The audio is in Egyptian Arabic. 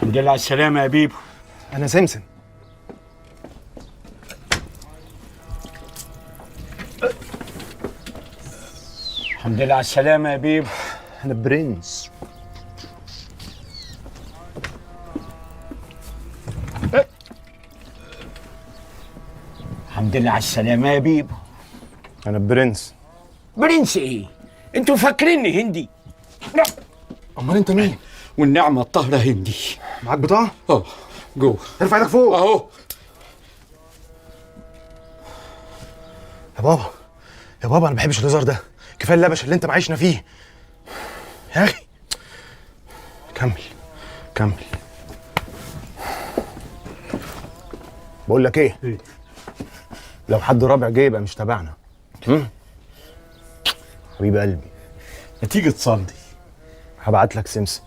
الحمد لله على السلامة يا بيبو. انا سمسم. الحمد لله على السلامة يا بيبو. انا برنس. الحمد لله على السلامة يا بيبو. انا برنس. برنس ايه؟ انتوا فاكريني هندي؟ لا. امال انت مين؟ والنعمة الطاهرة هندي. معاك بطاقة؟ اه جوه. ارفع ايدك فوق. اهو. يا بابا يا بابا، انا ما بحبش الهزار ده، كفاية اللبش اللي انت معيشنا فيه يا اخي. كمل كمل. بقول لك ايه؟ إيه؟ لو حد رابع جه يبقى مش تبعنا. حبيب قلبي، ما تيجي تصلي. هبعت لك سمسم.